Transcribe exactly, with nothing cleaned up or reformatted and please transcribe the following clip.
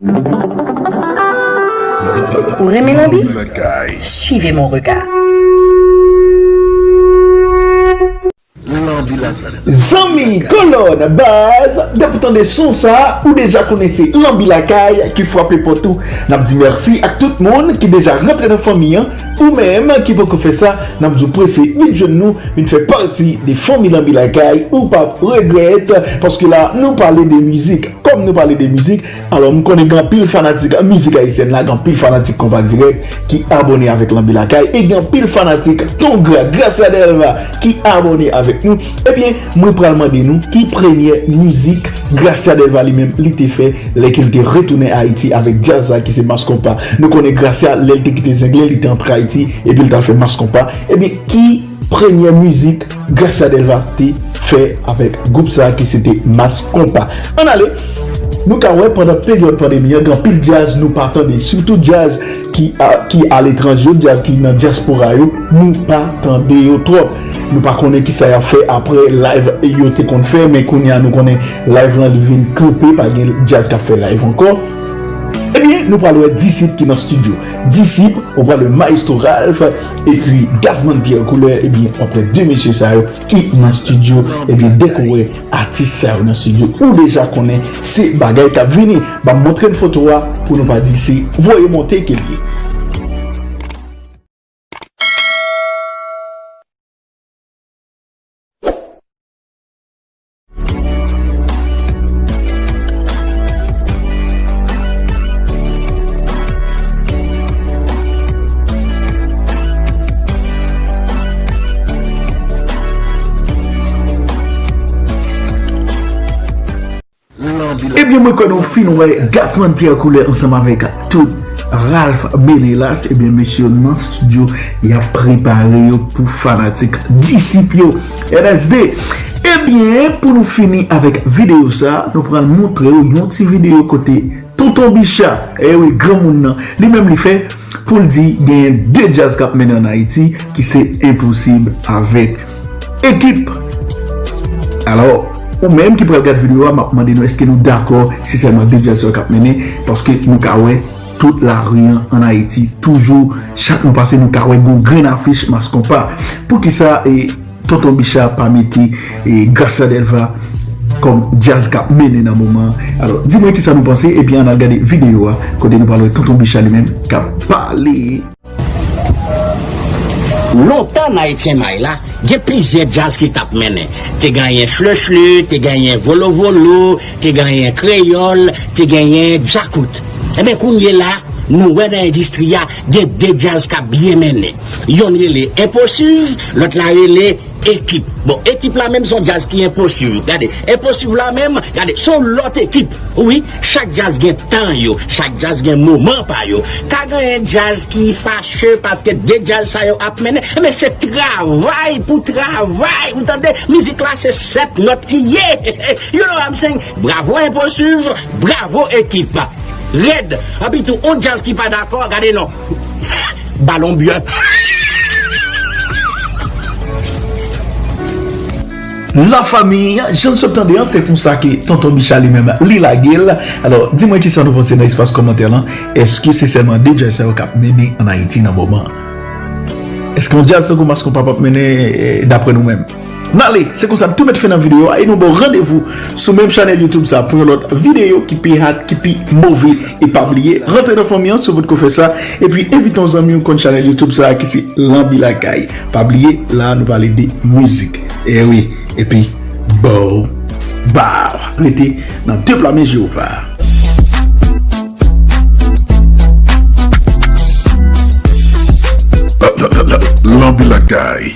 Ou renmen lanbi? Suivez mon regard. Zanmi, kolòn, baz, depi w tande son sa, ou deja konnen se Lanbi Lakay ki frape pòt ou. N ap di mèsi ak tout moun ki deja rantre nan fanmi an. Ou menm ki poko fè sa, n ap di w prese vin jwenn nou, vin fè pati de fanmi Lanbi Lakay, ou p ap regrèt, paske la, nou pale de mizik. Kòm nou pale de mizik, alò, m konnen gen anpil fanatik mizik ayisyèn la, gen anpil fanatik Konpa Dirèk ki abòne avèk Lanbi Lakay, e gen anpil fanatik Ton Gra, Gracia Delva, ki abòne avèk nou. Ebyen, mwen pral mande nou ki premyè mizik Gracia Delva li menm li te fè lè ke l te retounen Ayiti avèk djaz sa ki se Mass Konpa. Nou konnen Gracia, lè l te kite Zenglen, li te antre Ayiti, epi l t al fè Mass Konpa. Ebyen, ki premyè mizik Gracia Delva te fè avèk gwoup sa ki se te Mass Konpa? Ann ale, nou ka wè pandan peryòd pandemi an, gen anpil djaz nou pa tande, sitou djaz ki a, ki aletranje yo, djaz ki nan dyaspora yo, nou pa tande yo twòp. Nou pa konnen kisa y ap fè apre live yo te konn fè, men kounye a nou konnen live lan li vin kanpe, pa gen djaz k ap fè live ankò. Ebyen, nou pral wè Disip ki nan estidyo. Disip, ou pral wè Maestro Ralph, epi Gazman Pierre Couleur, ebyen, w ap wè de mesye sa yo ki nan estidyo, ebyen, dèk ou wè atis sa yo nan estidyo, ou deja konnen se bagay k ap vini. Ban m montre n foto a pou nou pa di se voye monte ke l ye. Ebyen, mwen kwè nou fin wè Gazman Pierre Couleur ansanm avèk tout Ralph Menelas. Ebyen, mesye yo nan estidyo, y ap prepare yo pou fanatik Disip yo. N S D. Ebyen, pou nou fini avèk videyo sa, nou pral montre w yon ti videyo kote Tonton Bicha, e wi, granmoun nan, li menm li fè pou l di genyen de djaz k ap mennen ann Ayiti, ki se Enposib avèk Ekip. Alò, ou menm ki pral gad videyo a, m ap mande nou èske nou dakò se sèlman de djaz sa yo k ap mennen, paske nou ka wè tout lari an ann Ayiti, toujou, chak nou pase, nou ka wè gon grenn afich Mass Konpa. Poukisa, e, Tonton Bicha pa mete, e, Gracia Delva kòm djaz k ap mennen nan moman an? Alò, di mwen kisa nou panse, epi ann al gade videyo a, kote nou pral wè Tonton Bicha li menm k ap pale. Lontan nan Etyen May la, gen plizyè djaz ki t ap mennen. Te genyen Fle Fle, te genyen Volo Volo, te genyen Kreyòl, te genyen Djakout. Enben, kounye la, nou wè nan endistri a, gen de djaz k ap byen mennen. Yonn rele Enposib, lòt la rele Ekip. Bon, Ekip la menm se yon djaz ki enposib. Gade, Enposib la menm, gade, se yon lòt ekip. Wi, chak djaz gen tan yo, chak djaz gen moman pa yo. Ka genyen djaz ki fache paske de djaz sa yo ap mennen. Men se travay pou travay, ou tande? Mizik la se sèt nòt li ye. You know what I'm saying? Bravo Enposib, bravo Ekip. Rèd. Epi tou, yon djaz ki pa dakò, gade non. Balon byen. Lafanmi, jan n sot tande an, se konsa ke Tonton Bicha li menm, li lage l. Alò, di mwen kisa nou panse nan espas kòmantè lan. Èske se sèlman de djaz sa yo k ap mennen ann Ayiti nan moman an? Èske yon djaz tankou Mass Konpa p ap mennen, eh, daprè nou menm? N ale, se konsa n tou met fen nan videyo a e nou ba w randevou sou menm chanèl YouTube sa pou yon lòt videyo ki pi hot, ki pi move. E pa bliye, rantre nan fanmi an si w potko fè sa. Epi envite yon zanmi w konn chanèl YouTube sa ki se Lanbi Lakay. Pa bliye, la a nou pale de mizik. E wi, epi bow, bow. Rete nan de pla men Jewova. Lanbi Lakay.